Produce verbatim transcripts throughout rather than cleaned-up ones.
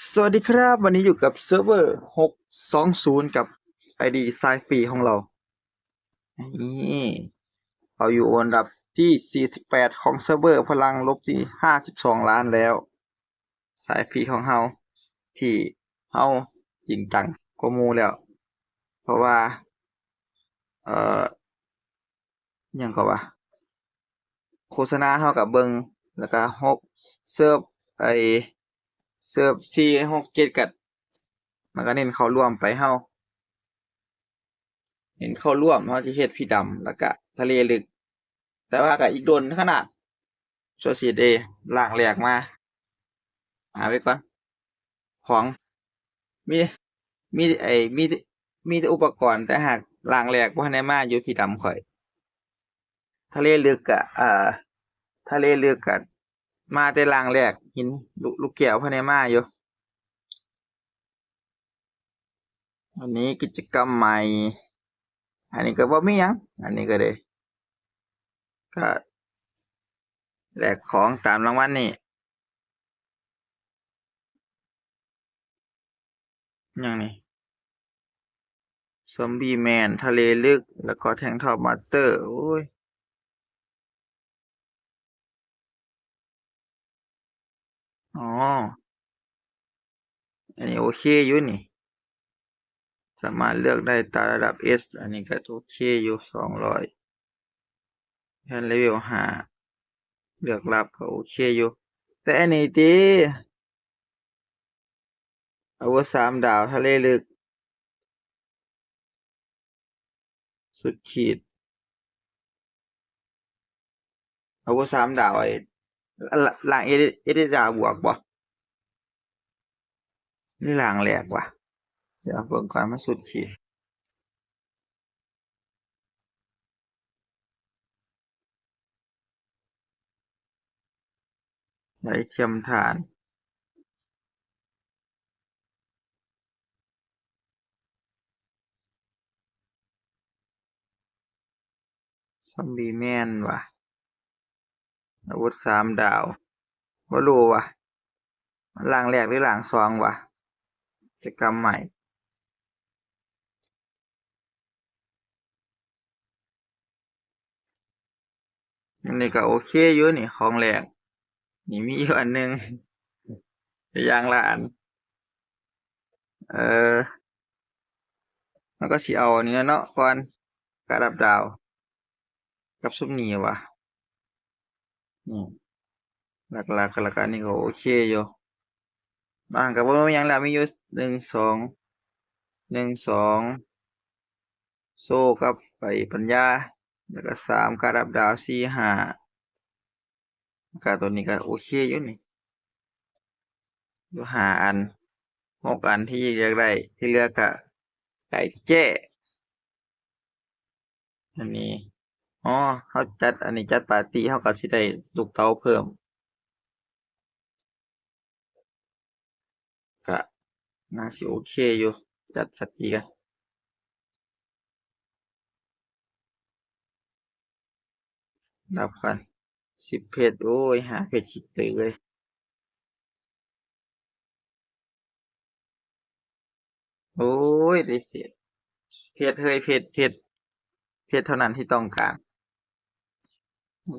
สวัสดีครับ วันนี้อยู่กับเซิร์ฟเวอร์ หกสองศูนย์ กับ ไอดี สายฟรีของเรา นี่ เราอยู่อันดับที่ สี่สิบแปด ของเซิร์ฟเวอร์ พลังลบที่ ห้าสิบสอง ล้านแล้ว สายฟรีของเรา ที่เราจริงจังกว่าหมู่แล้ว เพราะว่า เอ่อ อิหยังก็ว่า โฆษณาเราก็เบิ่ง แล้วก็ หก เซิร์ฟ ไอ้ เซิร์ฟ สี่ หก เจ็ด ก็ มันก็เน้นเข้าร่วมไป เราเน้นเข้าร่วม เราสิเฮ็ดพี่ดำ แล้วก็ทะเลลึก แต่ว่าก็อีกโดนขนาด ชั่วสิได้ล้างแลกมา หาไว้ก่อน ของ มี มี ไอ้ มี มีแต่อุปกรณ์ แต่หากล้างแลกบ่ทันได้มาอยู่ พี่ดำข่อย ทะเลลึกกะ อ่า ทะเลลึกกะ มาแต่ล้างแลก หินลูก ลูกแก้วบ่ทันได้มาอยู่ อันนี้กิจกรรมใหม่ อันนี้ก็บ่มีหยัง อันนี้ก็ได้ ก็แลกของตามรางวัลนี่ หยังนี่ ซอมบี้แมน ทะเลลึก แล้วก็แท่งทอปมาสเตอร์ โอ้ย อ๋อ อันนี้โอเคอยู่นี่ สามารถเลือกได้ตามระดับ S อันนี้ก็โอเคอยู่ สองร้อย แท่นเลเวล ห้า เลือกลับก็โอเคอยู่ แต่อันนี้ติ อาวุธสามดาว ทะเลลึก สุดขีด อาวุธสามดาว ไอ้ ล่าง เอส เอส ดาวบวกบ่ นี่ล่างแลกว่ะ เดี๋ยวเบิ่งก่อน มันสุดขีด ไหลเทียมถ่าน ซอมบี้แมนว่ะ อาวุธสามดาว บ่รู้ว่ะ มันล่างแรกหรือล่างสองวะ กิจกรรมใหม่ อันนี้ก็โอเคอยู่นี่ ของแลก นี่มีอยู่อันหนึ่ง อย่างละอัน เออ แล้วก็สิเอาอันนี้เนาะก่อน การดับดาว กับซุมนี้ว่ะ อืม หลักๆ แล้วก็อันนี้ก็โอเคอยู่ บางก็บ่มีหยังแล้ว มีอยู่ หนึ่ง สอง หนึ่ง สอง โซ่กับไปปัญญา แล้วก็ สาม การดับดาว สี่ ห้า ก็ตัวนี้ก็โอเคอยู่นี่ อยู่ห้าอัน หกอันที่เลือกได้ ที่เหลือก็ไก่แจ้ อันนี้ อ๋อ เฮาจัด อันนี้จัดปาร์ตี้ เฮาก็สิได้ลูกเต๋าเพิ่ม ก็น่าสิโอเคอยู่ จัดปาร์ตี้กัน รับกัน สิบเพชร โอ้ย ห้าเพชร ขี้เต๋อเลย โอ้ย ได้เศษ เพชร เฮ้ย เพชร เพชร เพชรเท่านั้นที่ต้องการ ม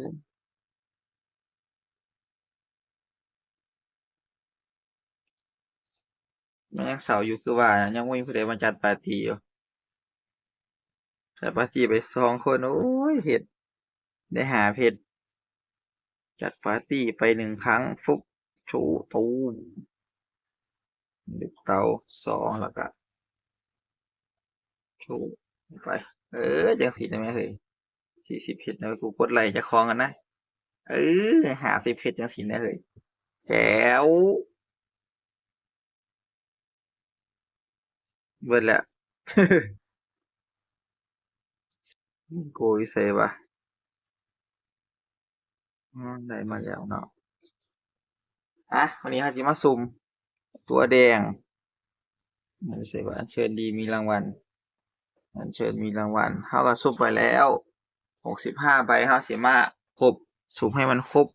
ันยังเศร้าอยู่ คือว่ายังบ่มีผู้ใดมาจัดปาร์ตี้อยู่ จัดปาร์ตี้ไปสองคน โอ้ย เพชร ได้ห้าเพชร จัดปาร์ตี้ไปหนึ่งครั้ง ฟึบ โชว์ ตูม ลูกเต๋า สอง แล้วก็ โชว์ ไป เออ จังซี้ได้ไหมเฮ้ย สี่สิบเพชรนะ กูกดไลค์เจ้าของกันนะ เออ ห้าสิบเพชรจังซี้นะเฮ้ย แจ๋ว เบิดแล้ว โกยใส่วะ อ๋อ ได้มาแล้วเนาะ อ่ะ วันนี้เราสิมาสุ่ม ตัวแดง ไม่ใช่ว่าอัญเชิญดีมีรางวัล อัญเชิญมีรางวัล เราก็สุ่มไปแล้ว หกสิบห้าใบ เราสิมาครบ สุ่มให้มันครบ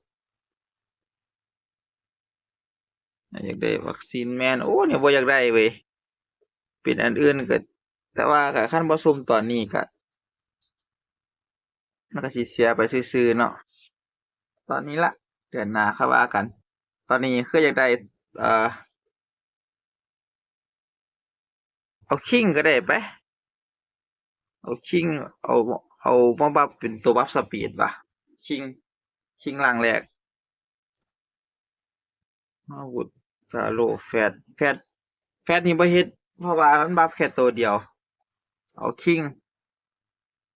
อยากได้วัคซีนแมน โอ้ เนี่ยบ่อยากได้เว้ย เป็นอันอื่นก็ แต่ว่าก็คันบ่ซุ่มตอนนี้ก็ มันก็สิเสียไปซื่อๆเนาะ ตอนนี้ละ เดือนหน้าค่อยว่ากัน ตอนนี้คืออยากได้ เอ่อ เอาคิงก็ได้ไป เอาคิง เอา เอามาบัฟเป็นตัวบัฟสปีดว่ะ คิง คิงร่างแรก อาวุธ กาโล แฟด แฟด แฟดนี่บ่เฮ็ด เพราะว่ามันบัฟแค่ตัวเดียว เอาคิง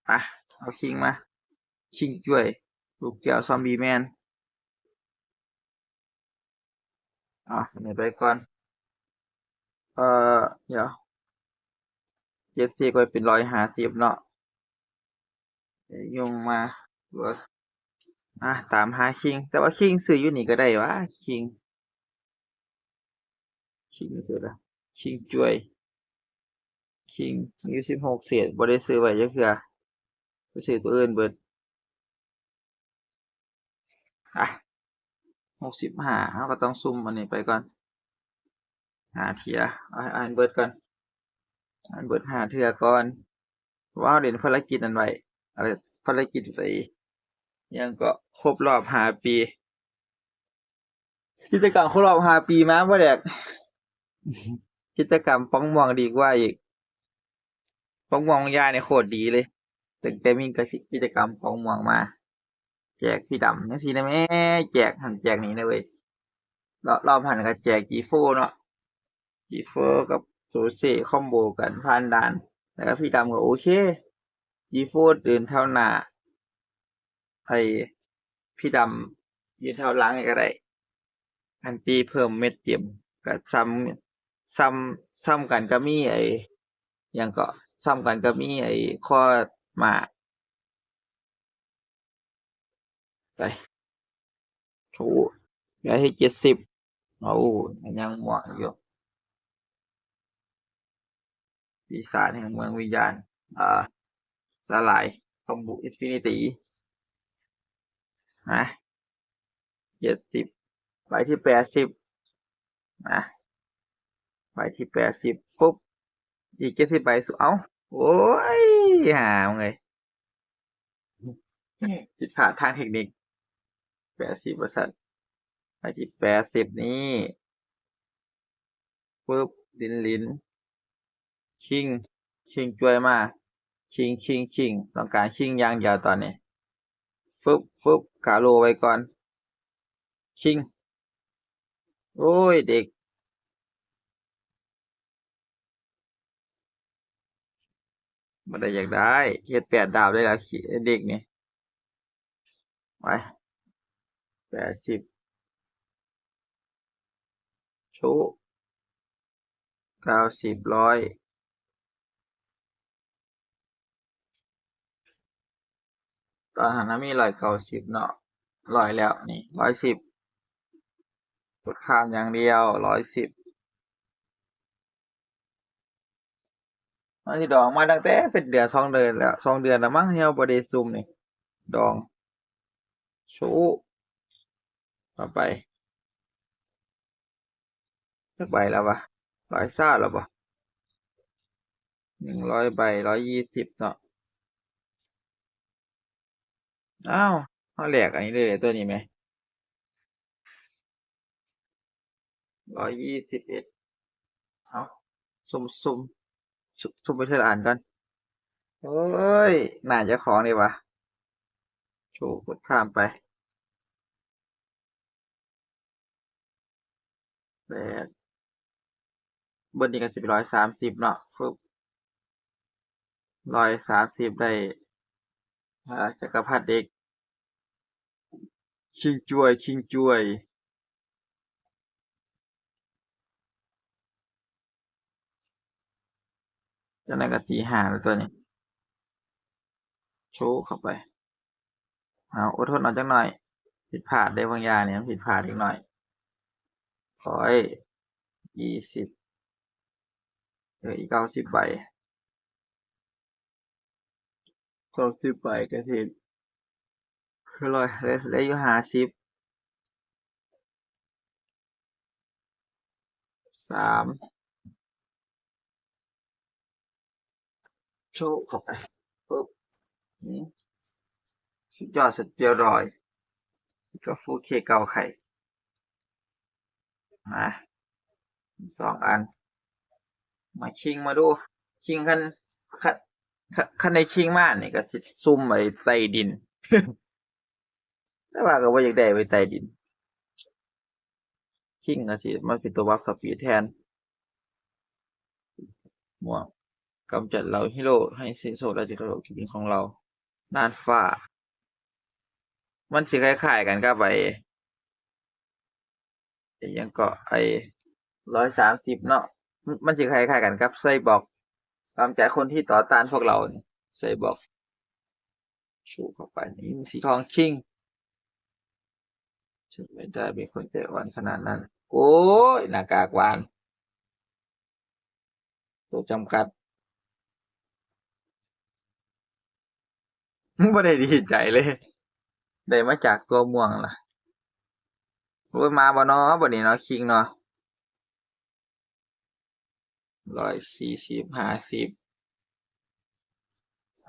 อ่ะ เอาคิงมา คิงจ้วย ลูกแก้วซอมบี้แมน อ่ะ อันนี้ไปก่อน เอ่อ เดี๋ยว เจ็ดสิบ ไว้เป็นร้อยห้าสิบเนาะ ยงมา ตัว อ่ะ ตามหาคิง แต่ว่าคิงซื้ออยู่นี่ก็ได้วะ คิง คิงซื้อละ คิงจ้วย คิง มีอยู่สิบหกเศษ บ่ได้ซื้อไว้จักเทื่อ ไปซื้อตัวอื่นเบิด อ่ะ หกสิบห้า เราก็ต้องซุ่มอันนี้ไปก่อน ห้าเทื่อ เอาให้ เอาให้เบิดก่อน ให้เบิดห้าเทื่อก่อน เพราะว่าเราเล่นภารกิจอันไว้ อะไร ภารกิจใส่ ยังก็ครบรอบห้าปี กิจกรรมครบรอบห้าปีมาบ่แดก กิจกรรมป๋องม่วงดีกว่าอีก ป๋องม่วงยาเนี่ยโคตรดีเลย ตั้งแต่มีกิจกรรมป๋องม่วงมา แจกพี่ดำจังซี่นะแม่ แจกหั่นแจกนี่นะเว้ย รอบ รอบหั่นก็แจกจีโฟเนาะ จีโฟกับโซเซคอมโบกันผ่านด่าน แล้วก็พี่ดำก็โอเค จีโฟเดินแถวหน้า ให้พี่ดำยืนแถวหลังก็ได้ อันตีเพิ่มเม็ดเจมก็ซ้ำ ซ้ำ ซ้ำกันก็มีไอ้ หยังก็ ซ้ำกันก็มีไอ้คอหมา ไป โถ ย้ายให้เจ็ดสิบ โอ้ ยังม่วงอยู่ ปีศาจแห่งเมืองวิญญาณ อ่า สลาย คอมโบอินฟินิตี้ นะ เจ็ดสิบ ใบที่แปดสิบ นะ ใบที่แปดสิบ ปุ๊บ อีกเจ็ดสิบใบสุ เอ้า โอ้ย หามึงเลย ผิดพลาดทางเทคนิค แปดสิบ ว่าซั่น ใบที่แปดสิบ นี่ ปุ๊บ ลินลิน คิง คิงจ้วยมา คิง คิง คิง ต้องการคิงอย่างเดียวตอนนี้ ฟึบ ฟึบ กาโลไว้ก่อน คิง โอ้ย เด็ก บ่ได้อยากได้ เฮ็ดแปดดาวได้แล้ว ขี้ เด็กนี่ ไป แปดสิบ โชว์ เก้าสิบ ร้อย ตอนนั้นมีร้อยเก้าสิบเนาะ ร้อยแล้ว นี่ ร้อยสิบ กดข้ามอย่างเดียว ร้อยสิบ มันสิดองมาตั้งแต่เป็นเดือนสองเดือนแล้ว สองเดือนแล้วมั้ง ที่เราบ่ได้ซุ่มนี่ ดอง โชว์ ต่อไป จักใบแล้ววะ ร้อยซาวแล้วบ่ หนึ่งร้อยใบ ร้อยยี่สิบ เนาะ อ้าว เฮาแลกอันนี้ได้เลย ตัวนี้ไหม ร้อยยี่สิบเอ็ด เอา ซุ่มๆ ซุ่ม ซุ่มไปทีละอันก่อน โอ้ย หน้าเจ้าของดีวะ โชว์ กดข้ามไป แปด เบิดนี่ก็สิเป็นร้อยสามสิบเนาะ ฟึบ ร้อยสามสิบ ได้ อ่า จักรพรรดิเด็ก คิงจ้วย คิงจ้วย จังใด๋ก็ตีห้าแล้วตัวนี้ โชว์เข้าไป เอา อดทนเอาจักหน่อย ผิดพลาดเด้บางอย่างนี่ มันผิดพลาดเล็กน้อย ขอให้ ยี่สิบ เหลืออีก เก้าสิบ ใบ เก้าสิบ ใบก็สิ ร้อย เหลือ เหลืออยู่ ห้าสิบ เ สาม โชว์เข้าไปปุ๊บ นี่ สุดยอดสเตียรอยด์ก็ โฟร์เค เก่าไข่ มา สองอัน มาคิงมาดู คิงคัน คัน คัน คันได้คิงมานี่ก็สิซุ่มไว้ใต้ดิน แต่ว่าก็บ่อยากได้ไว้ใต้ดิน คิงก็สิมาเป็นตัวบัฟสปีดแทน ม่วง กำจัดเหล่าฮีโร่ให้สิ้นสุดแล้วจะกระโดดกินของเรา น่านฟ้า มันสิคล้ายๆกันกับไอ้ ไอ้หยังก็ไอ้ ร้อยสามสิบ เนาะ มัน มันสิคล้ายๆกันกับไซบอร์ก กำจัดคนที่ต่อต้านพวกเรานี่ ไซบอร์ก ชูเข้าไป นี่มันสีทองคิง ฉันไม่ได้เป็นคนใจอ่อนขนาดนั้น โอ้ย หน้ากากหวาน ตัวจำกัด บ่ได้ดีใจเลย ได้มาจากตัวม่วงล่ะ โอ้ย มาบ่เนาะ บัดนี้เนาะ คิงเนาะ ร้อยสี่สิบ ห้าสิบ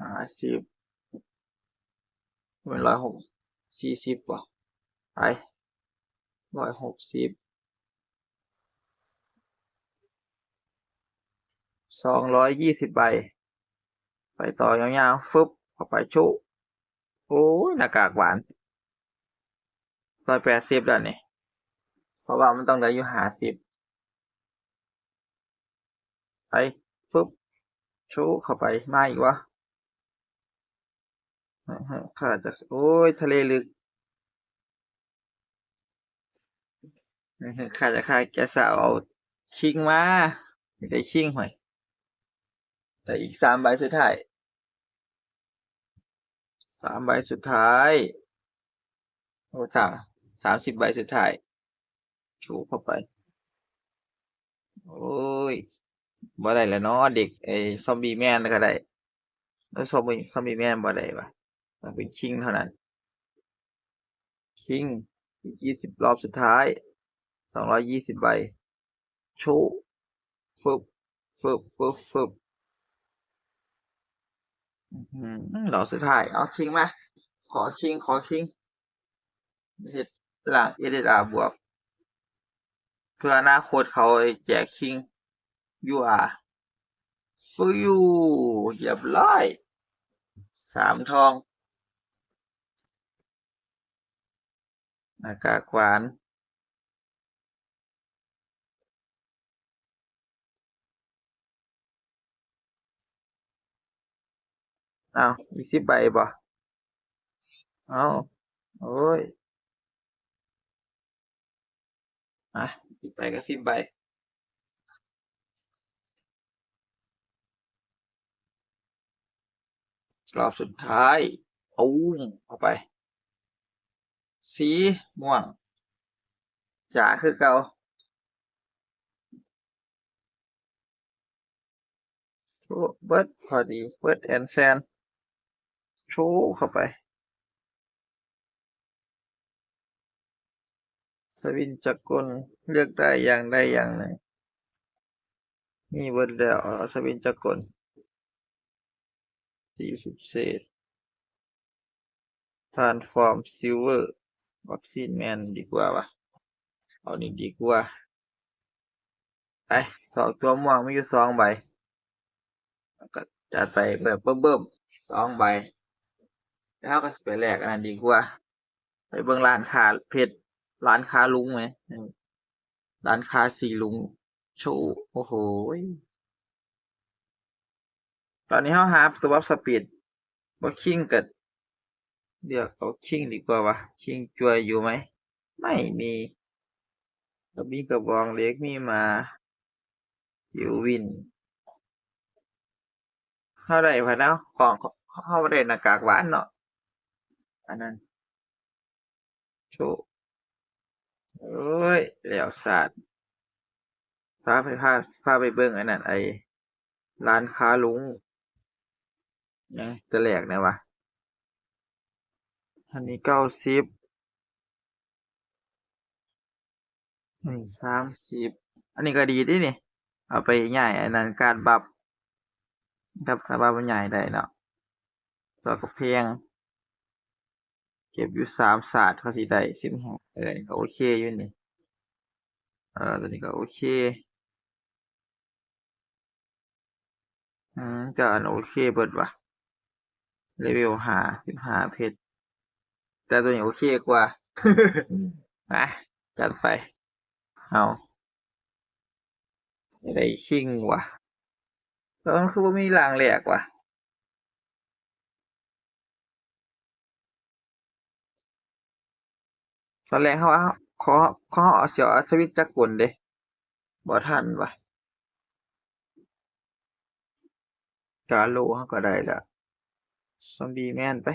ห้าสิบ เป็นร้อยหก สี่สิบ บ่ ไป ร้อยหกสิบ สองร้อยยี่สิบ ใบ ไปต่อยาวๆ ฟึบ เข้าไปชุ โอ้ย หน้ากากหวาน ร้อยแปดสิบ แล้วนี่ เพราะว่ามันต้องได้อยู่ ห้าสิบ ไป ฟึบ ชุเข้าไป มาอีกวะ ข้าจะ โอ้ย ทะเลลึก ข้าจะฆ่าแกะสาวเอาคิงมา อยากได้คิงหอย แต่อีกสามใบสุดท้าย สามใบสุดท้าย โอ้ สาม สามสิบ ใบสุดท้าย ชูเข้าไป โอ้ย บ่ได้แล้วเนาะ เด็ก ไอ้ซอมบี้แมนก็ได้ แล้วซอมบี้ ซอมบี้แมนบ่ได้วะ ต้องเป็นคิงเท่านั้น คิง อีก ยี่สิบ รอบสุดท้าย สองร้อยยี่สิบ ใบ ชุ ฟึบ ฟึบ ฟึบ ฟึบ อื้อหือ รอบสุดท้าย เอาคิงมา ขอคิง ขอคิง เฮ็ดล่าง เอสเอสอาร์ บวก เพื่ออนาคตเขาแจกคิง ยูอาร์ ฟิว เรียบร้อย สามทอง หน้ากากหวาน อ้าว อีกสิบใบบ่ เอ้า โอ้ย อ่ะ สิบใบก็สิบใบ รอบสุดท้าย ตูม เข้าไป สีม่วง จ๋าคือเก่า โชว์เบิดพอดี เบิดแอนแซน โชว์เข้าไป สวินจักรกล เลือกได้อย่างใดอย่างหนึ่ง มีเบิดแล้ว เอาสวินจักรกล สี่สิบ เศษ transform silver วัคซีนแมนดีกว่าวะ เอานี่ดีกว่า ไป สองตัวม่วงมีอยู่สองใบ แล้วก็จัดไปแบบเบิ่มๆ สองใบ แล้วเราก็สิไปแลกอันนั้นดีกว่า ไปเบิ่งร้านค้าเพชร ร้านค้าลุงไหม เออ ร้านค้าสีลุง โชว์ โอ้โหย ตอนนี้เราหาตัวบัฟสปีด บ่คิงก็เลือกเอาคิงดีกว่าวะ คิงจั่วอยู่ไหม ไม่มี กระบี่กระบองเหล็กมีหมา ยูวิน เราได้พะเนาะ ของเราได้หน้ากากหวานเนาะ อันนั้น โชว์ โอ้ย แล้วสาด พาไป พา พาไปเบิ่งอันนั้น ไอ้ ร้านค้าลุง ยังจะแลกแหน่วะ อันนี้ เก้าสิบ อันนี้ สามสิบ อันนี้ก็ดีเด้นี่ เอาไปย้ายอันนั้น การบัฟ ครับ ถ้าว่ามันย้ายได้เนาะ ตัวกำแพง เก็บอยู่สามศาสตร์ เขาสิได้สิบห้า เออ นี่ก็โอเคอยู่นี่ เออ ตัวนี้ก็โอเค อืม ก็อันโอเคเบิดว่ะ เลเวลห้า สิบห้าเพชร แต่ตัวนี้โอเคกว่า มา จัดไป เอา ได้คิงว่ะ แล้วมันคือบ่มีร่างแรกว่ะ ตอนแรกเขาว่า เขา เขาเอาเสี่ยวอัศวินจักรกลเด้ บ่ทันว่ะ กาโลเขาก็ได้ละ ซอมบี้แมนไป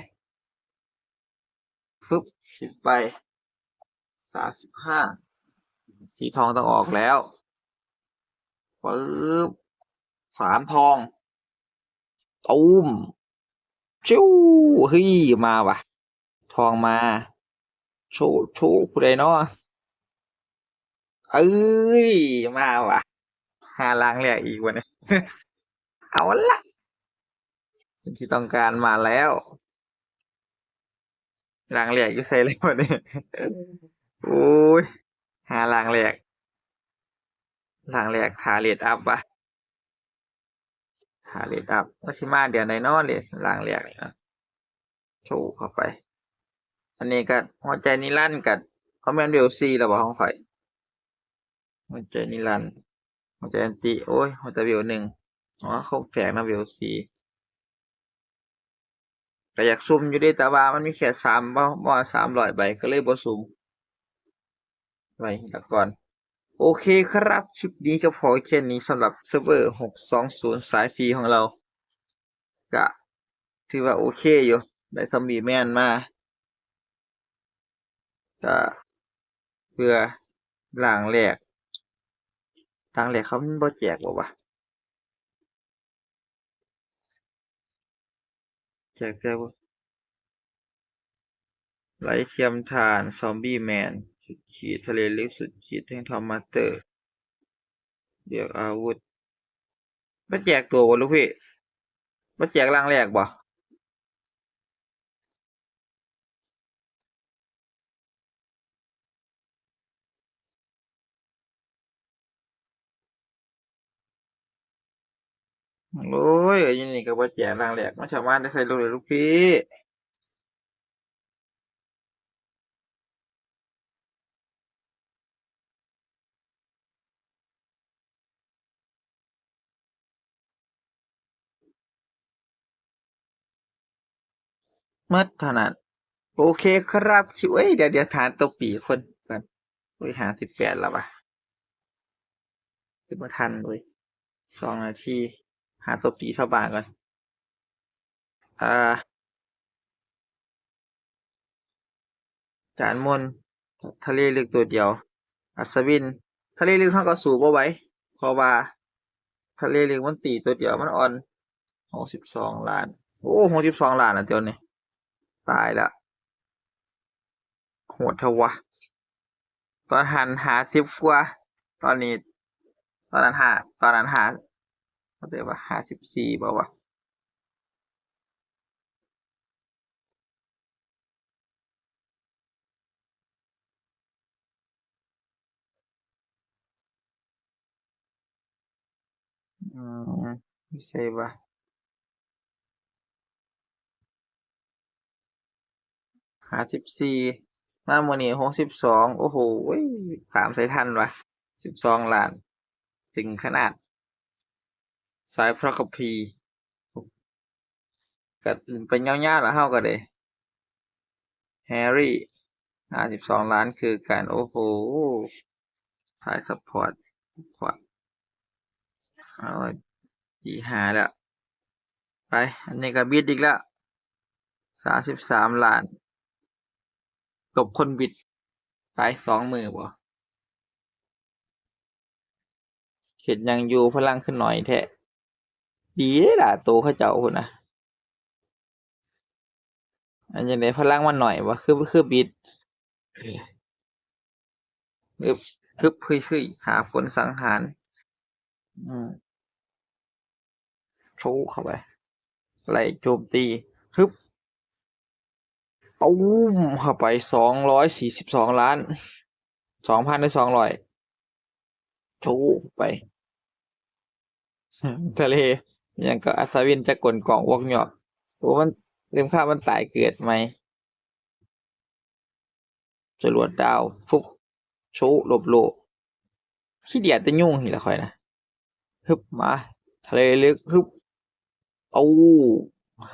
ฟึบ สิบใบ สามสิบห้า สีทองต้องออกแล้ว ฟึบ สามทอง ตูม ชิว เฮ้ย มาว่ะ ทองมา โชว์ โชว์ ผู้ใดเนาะ เอ้ย มาว่ะ หาร่างแรกอีกวันนี้ เอาละ สิ่งที่ต้องการมาแล้ว ร่างแรกอยู่ไสแล้ววันนี้ โอ้ย หาร่างแรก ร่างแรก ถ้าเรทอัพวะ ถ้าเรทอัพ มันสิมาเดือนใดเนาะ เรทร่างแรกนี่นะ โชว์เข้าไป อันนี้ก็หัวใจนิรันดร์กับ เขาแม่นเวลสี่แล้วบ่ของข่อย หัวใจนิรันดร์ หัวใจอันติ โอ้ย หัวใจเวลหนึ่ง อ๋อ ครบแฝงนะเวลสี่ ก็อยากซุ่มอยู่เด้ แต่ว่ามันมีแค่สาม บ่ บ่ สามร้อยใบ ก็เลยบ่ซุ่ม ไว้ละก่อน โอเคครับ คลิปนี้ก็พอแค่นี้สำหรับเซิร์ฟเวอร์ หกสองศูนย์ สายฟรีของเรา ก็ถือว่าโอเคอยู่ ได้ซอมบี้แมนมา ก็เพื่อร่างแรก ร่างแรกเขามันบ่แจกบ่วะ แจกแต่ว่า ไร้เทียมทาน ซอมบี้แมน สุดขีด ทะเลลึก สุดขีด แท่งทองมาสเตอร์ เลือกอาวุธ มาแจกตัวบ่ลูกพี่ มาแจกร่างแรกบ่ โอ้ย อยู่นี่ก็บ่แจกร่างแรก มาชาวบ้านได้ใส่ลูกเลยลูกพี่ หมดเท่านั้น โอเคครับ คิว เอ้ย เดี๋ยว เดี๋ยว หาตัวปีคนก่อน โอ้ย ห้าสิบแปดแล้ววะ คือบ่ทันเว้ย สองนาที หาตัวปีชาวบ้านก่อน อ่า จานมน ทะเลลึกตัวเดียว อัศวิน ทะเลลึกเขาก็สู้บ่ไหว เพราะว่า ทะเลลึกมันตีตัวเดียวมันอ่อน หกสิบสองล้าน โอ้ หกสิบสองล้านนะเดี๋ยวนี้ ตายละ โหดเทวะ ตอนหันห้าสิบกว่า ตอนนี้ ตอนนั้นห้า ตอนนั้นห้า เขาเรียกว่าห้าสิบสี่เปล่าวะ อืม ไม่ใช่วะ ห้าสิบสี่ มามื้อนี้ หกสิบสอง โอ้โห ข้ามใส่ทันวะ สิบสองล้าน ถึงขนาด สายพระคัมภีร์ ก็ไปยาวๆ แล้วเฮาก็ได้ แฮร์รี่ ห้าสิบสองล้านคือกัน โอ้โห สายซัพพอร์ต ซัพพอร์ต เอา ตีห้าแล้ว ไป อันนี้ก็บิดอีกแล้ว สามสิบสามล้าน ตบคนบิด ไป สองมื้อบ่ เฮ็ดหยังอยู่ พลังคือน้อยแท้ ดีเด้ล่ะ โตเขาเจ้าพุ้นนะ อันจั่งใด พลังมันน้อยบ่ คือ คือบิด เออ อึบ กึบเฮ้ยเฮ้ยหาฝนสังหาร อืม โชว์เข้าไป ไล่โจมตี ฮึบ ตูมเข้าไป สองร้อยสี่สิบสองล้าน สองพันหรือสองร้อย โชว์ไป ทะเล ยังก็อัศวินจักรกลกองอ้วกยอก โอ้ มันเต็มค่ามันตายเกิดใหม่ จรวดดาว ฟึบ โชว์หลบโลก ขี้เดียดแต่ยุงนี่แหละข่อยนะ ฮึบ มา ทะเลลึก ฮึบ โอ้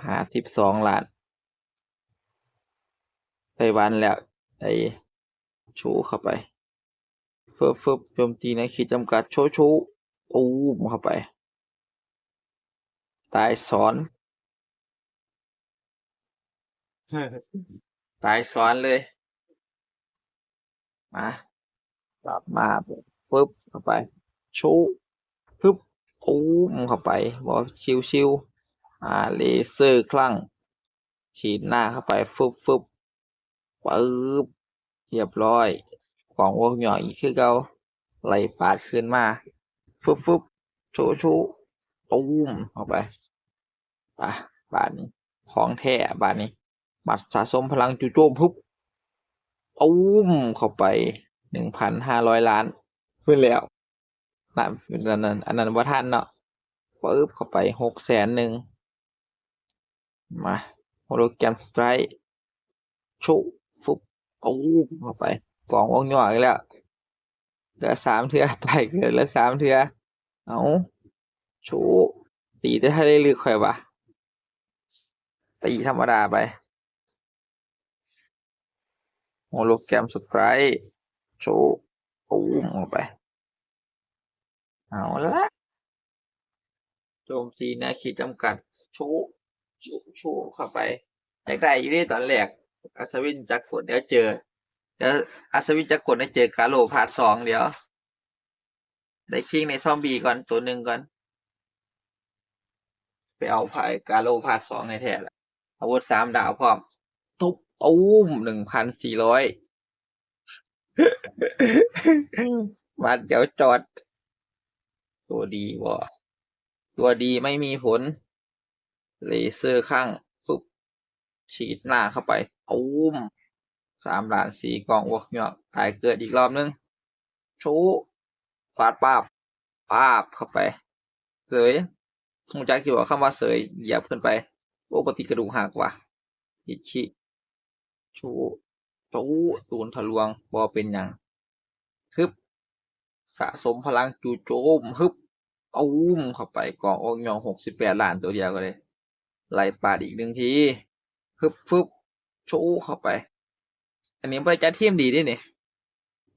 ห้าสิบสองล้าน ไต้หวันแล้ว ไอ้ โชว์เข้าไป ฟึบ ฟึบ โจมตีในขีดจำกัด โชว์ โชว์ ตูมเข้าไป ตายสอน ตายสอนเลย มา ปรับมา ฟึบ เข้าไป โชว์ ฟึบ ตูมเข้าไป บอกชิวๆ อ่า เลเซอร์คลั่ง ฉีดหน้าเข้าไป ฟึบ ฟึบ ปึ๊บ เรียบร้อย กองอ้วกยอกอีกคือเก่า ไล่ปาดคืนมา ฟึบ ฟึบ โชว์ โชว์ ตูมเข้าไป อ่ะ บาดนี้ ของแท้ บาดนี้ บัตรสะสมพลังจู่โจม ฟึบ ตูมเข้าไป หนึ่งพันห้าร้อยล้าน เพิ่นแล้ว นั่น อันนั้น อันนั้นบ่ทันเนาะ ปึ๊บ เข้าไป หกแสนหนึ่ง มา โฮโลแกรมสไตร์ โชว์ ฟึบ ตูมเข้าไป กองอ้วกยอกอีกแล้ว เหลือสามเทื่อ ตายเกิดเหลือสามเทื่อ เอา โชว์ ตีแต่ทะเลลึกข่อยว่ะ ตีธรรมดาไป โฮโลแกรมสไตร์ โชว์ ตูมเข้าไป เอาละ โจมตีในขีดจำกัด โชว์ โชว์ โชว์เข้าไป อยากได้อยู่เด้ตอนแรก อัศวินจักรกล เดี๋ยวเจอ เดี๋ยวอัศวินจักรกล เดี๋ยวเจอกาโลพาร์ทสอง เดี๋ยว ได้คิงในซอมบี้ก่อน ตัวหนึ่งก่อน ไปเอาไพ่กาโลพาร์ทสอง ให้แท้ละ อาวุธสามดาวพร้อม ทุบ ตูม หนึ่งพันสี่ร้อย บาดเดียวจอด ตัวดีบ่ ตัวดีไม่มีผล เลเซอร์คลั่ง ฟึบ ฉีดหน้าเข้าไป ตูม สามล้านสี่ กองอ้วกยอก ตายเกิดอีกรอบนึง โชว์ ฟาดปาบ ปาบเข้าไป เสย ฮู้จักอยู่บ่คำว่าเสย เหยียบขึ้นไป โอ้ ปกติกระดูกหักว่ะ อิชิ โชว์ โชว์ ตูนทะลวง บ่เป็นหยัง ฮึบ สะสมพลังจู่โจม ฮึบ ตูมเข้าไป กองอ้วกยอก หกสิบแปดล้าน ตัวเดียวกันเลย ไล่ปาดอีกหนึ่งที ฮึบ ฟึบ โชว์เข้าไป อันนี้บ่ได้จัดทีมดีเด้นี่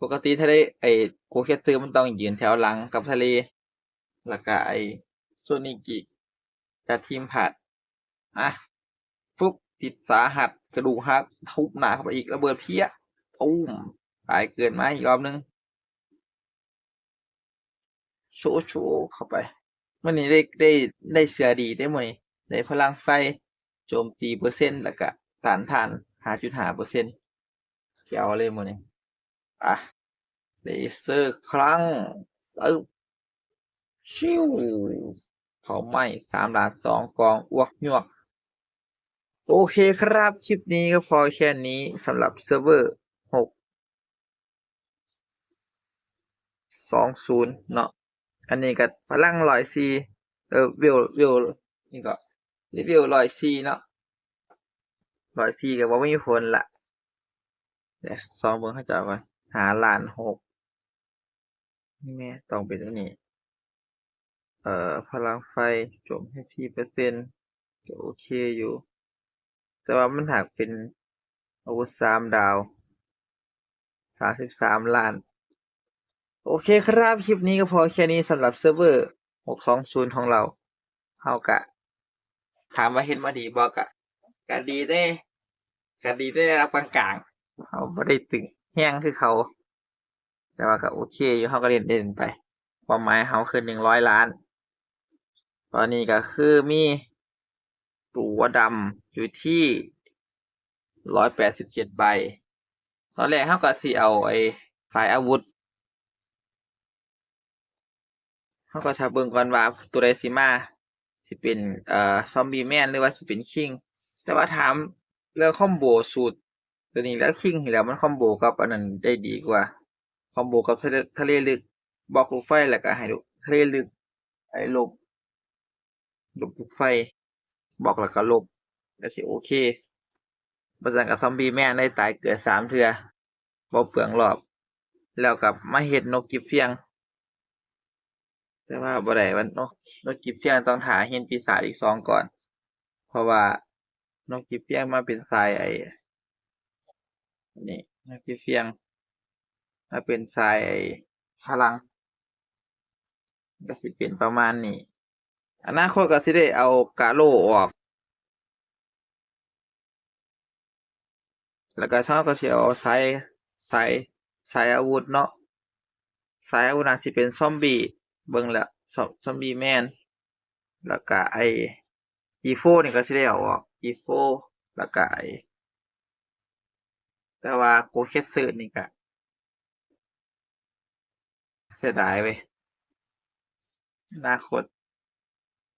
ปกติทะเล ไอ้ โกเคียดซื่อมันต้องยืนแถวหลังกับทะเล แล้วก็ไอ้ โซนิกิ จัดทีมพลาด อ่ะ ฟึบ ติดสาหัส กระดูกหัก ทุบหน้าเข้าไปอีก ระเบิดเพี้ย ตูม ตายเกิดมาอีกรอบนึง โชว์ โชว์เข้าไป มื้อนี้ได้ ได้ ได้เสื้อดีเด้มื้อนี้ ได้พลังไฟ โจมตีเปอร์เซ็นต์ แล้วก็ต้านทาน ห้าจุดห้าเปอร์เซ็นต์ แจ๋วเลยมื้อนี้ อ่ะ เลเซอร์คลั่ง เอิบ ชิว เผาไหม้ สามล้านสอง กองอ้วกยวก โอเคครับ คลิปนี้ก็พอแค่นี้สำหรับเซิร์ฟเวอร์ หกสองศูนย์ เนาะ อันนี้ก็พลังร้อยสี่ เออ เวล เวล นี่ก็เลเวลร้อยสี่ เนาะ ร้อยสี่ ก็บ่มีผลละ เดี๋ยวส่องเบิ่งเขาเจ้าก่อน ห้าล้านหก นี่แม่ ต้องเป็นอันนี้ เอ่อ พลังไฟโจมให้สี่เปอร์เซ็นต์ ก็โอเคอยู่ แต่ว่ามันหากเป็นอาวุธสามดาว สามสิบสามล้าน โอเคครับ คลิปนี้ก็พอแค่นี้สำหรับเซิร์ฟเวอร์ หกสองศูนย์ ของเรา เฮากะ ถามว่าเฮ็ดมาดีบ่ กะ กะดีเด้ กะดีในระดับกลางๆ เฮาบ่ได้ตึงแฮงคือเขา แต่ว่าก็โอเคอยู่ เฮาก็เล่นเล่นไป เป้าหมายเฮาคือ หนึ่งร้อยล้าน ตอนนี้ก็คือมีตั๋วดำอยู่ที่ ร้อยแปดสิบเจ็ดใบ ตอนแรกเฮาก็สิเอาไอ้สายอาวุธ เฮาก็ถ้าเบิ่งก่อนว่าตัวใดสิมา สิเป็น เอ่อ ซอมบี้แมน หรือว่าสิเป็นคิง แต่ว่าถามเรื่องคอมโบสูตรตัวนี้แล้ว คิงนี่แหละมันคอมโบกับอันนั้นได้ดีกว่า คอมโบกับทะเล ทะเลลึก บล็อกลูกไฟ แล้วก็ให้ลูก ทะเลลึก ไอ้ลบ ลบลูกไฟ บล็อกแล้วก็ลบ ก็สิโอเค บ่ซั้นก็ซอมบี้แมนได้ตายเกิดสามเทื่อ บ่เปลืองรอบ แล้วก็มาเฮ็ดนกกิบเฟียง แต่ว่าบ่ได้ มัน นก นกกิบเฟียงต้องถ่าเฮ็ดปีศาจอีกสองก่อน เพราะว่านกกิบเฟียงมาเป็นสายไอ้ นี่ นกกิบเฟียง มาเป็นสายไอ้พลัง ก็สิเป็นประมาณนี้ อนาคตก็สิได้เอากาโร่ออก แล้วก็เฮาก็สิเอาสาย สาย สายอาวุธเนาะ สายอาวุธน่าสิเป็นซอมบี้ เบิ่งแล้ว ซอม ซอมบี้แมน แล้วก็ไอ้ อีโฟร์ นี่ก็สิได้เอาออก อีโฟร์ แล้วก็ไอ้ แต่ว่าโกเคัตสึนี่ก็เสียดายเว้ย อนาคต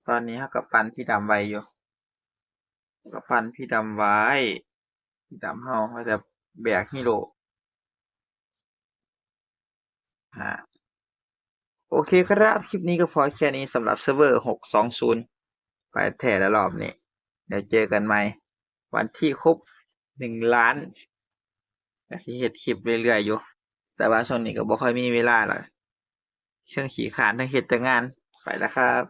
ตอนนี้เฮาก็ปั่นพี่ดำไว้อยู่ ก็ปั่นพี่ดำไว้ พี่ดำเฮาก็จะแบกฮีโร่ ฮะ โอเคครับ คลิปนี้ก็พอแค่นี้สำหรับเซิร์ฟเวอร์หกสองศูนย์ ไปแท้แล้วรอบนี้ เดี๋ยวเจอกันใหม่ วันที่ครบหนึ่งล้าน ก็สิเฮ็ดคลิปเรื่อยๆอยู่ แต่ว่าช่วงนี้ก็บ่ค่อยมีเวลาละ เชิงขี้คร้านทั้งเฮ็ดแต่งาน ไปแล้วครับ